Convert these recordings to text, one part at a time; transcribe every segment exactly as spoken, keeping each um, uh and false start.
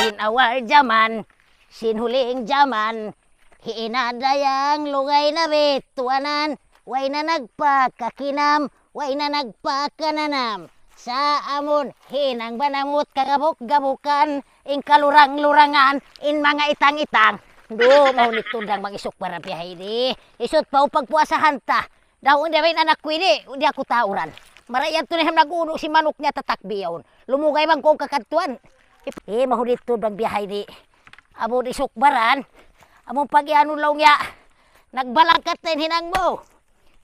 Sin awal jaman, sin huling jaman, hi Ina' Dayang lugay na bituanan, way na nagpakakinam, way na nagpakananam. Sa' amun hinang banamut kagabuk-gabukan, in kalurang-lurangan, in manga itang-itang. Du, mahunit tuud bang isukbaran biya' ha ini. Isut pa pagpuasahan ta. Daw, di' ba in anak ku ini, di' aku tauran. Marayaw tuud na nag-unu sin manuk niya tatakbi yaun. Lumugay bang ku kakadtuan. Eh, mahunit tuud bang biya' ha ini. Amu di' isukbaran. Amu pag-iyanun laung niya. Nagbalangkat na in hinang mu.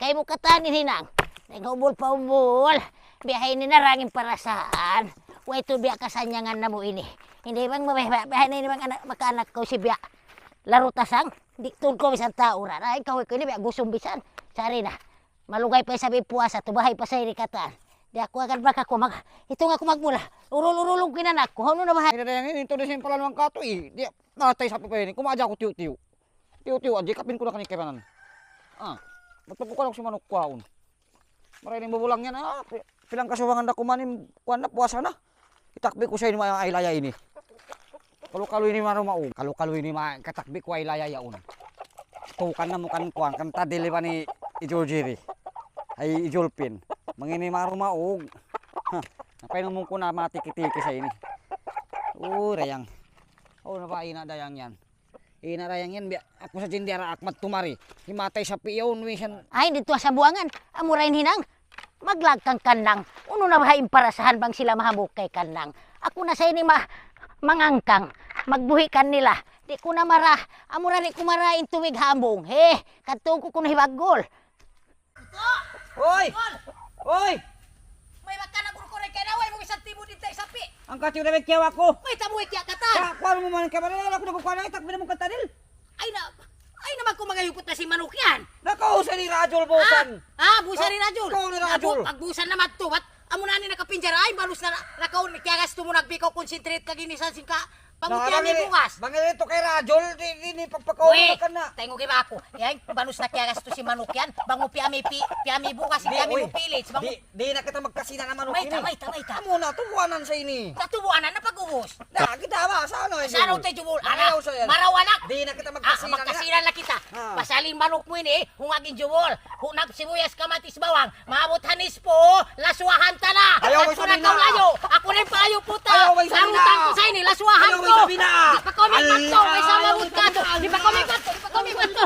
Kaymu katan in hinang. Nag-ubul pa ubul. Biya' ha ini na ra in parasahan. Way tuud biya' kasannyangan namu' ini. Di' bang mabaya', biya' ha ini bang anak, makaanak kaw si biya'. Laru tasang. Di' tuud kaw misan tauran. Ay, kaw ini biya' gusum bisan. Sari na. Malugay pa isab in puasa, tuud bahay pa sa ini katan. Di' aku agad baka ku mag-, hitung aku magmula. Urul-urul ku in anak ku. Hawnu na baha'? Ini da yan, ini tuud sin palanuan katu' eh. Di', matay sapi pa ini. Kumaja' aku tiyu'-tiyu'. Tiyu'-tiyu', aji kapin ku na kani kaibanan. Ah, matpag ku kalang si manuk kuhaun. Maray ini bubulang yan. Ah, pi-, pilang kasubangan da kuman in kuwan na, puasa na. Itakbi ku sa ini, ma-, ay laya ini. Kalu-kalu ini marumaug. Kalu-kalu ini ma-, katakbi ku ay laya yaun. Tukan na mu kan kuwan, kan tadil pa ni Ijul Jiri. Ay Ijul Pin. Mangini marumaug. Ha, napay namun ku na matiki-tiki sa ini. Oh, Dayang. Oh, na ba Ina' Dayang yan? Ina' Dayang yan, biya' aku sa jindiyara akmat tumari. Himatay sapi yaun, misan. Ay, didtu ha Sambuwangan. Amura in hinang. Maglagkang kannang. Unu na baha' in parasahan bang sila mahambuuk kay kannang? Aku na sa ini ma-, mangangkang. Magbuhi' kanila. Di' ku na mara. Amura di' ku mara in tubig ha ambung. He, kadtu ku kunu' hibaggul. Hoy! Hoy! Mayta' kaw nagkurkure kay na, way mu isab tibu' didtu ha sapi. Hangkan tiyu' na in kiyawa' ku. Mayta' mu ikiya katan? Sa' kuwan mu man kay baril, aku na kukuha na, itak bina mu katan dil. Ay na, ay na magkumagayupot na sin manuk yan. Nakaw sa ni Rajul, busan. Ah, ah, busan ni Rajul. Nakaw ni Rajul. Agbu-, agbusan na madtu, bat? Amu na ini nakapinjara, ay, balus na, na, nakaw, kiyagastu mu, nagbikaw concentrate kaginisan sin ka, pangupian ni bugas. Bang ini tu kay Rajul, di, di, di, pagpakaw na ka na. Taingu kay ba aku? Yan, balus na kiyagastu sin manuk yan, bang upian mi pi-, pian mi bugas, di, pian mi uy, pilit, bang di, di na kita magkasina na manuk ini. Mayta', mayta', mayta'. Amu na, tubuanan sa ini. Katubuanan na pag-ubus. Na, kita ba? Sa ano, sa ano tayo jubul? Anak, maraw anak. Di na kita magkasina na. Ah, magkasina na kita. Ah. Pasal in manuk mu ini, hungag in jubul. Hunag sibuyas, kamatis, bawang. Maabut ha nispu, lasuahan ta na. Ayaw, way sabi na. Layo. Aku na in paayu puta. Ayaw, way sabi na. Sa utang ku sa ini, lasuahan ku. Ayaw, way sabi na. Di' pa kami magtu, way sa manuk ka. Di' pa kami magtu, di' pa kami magtu.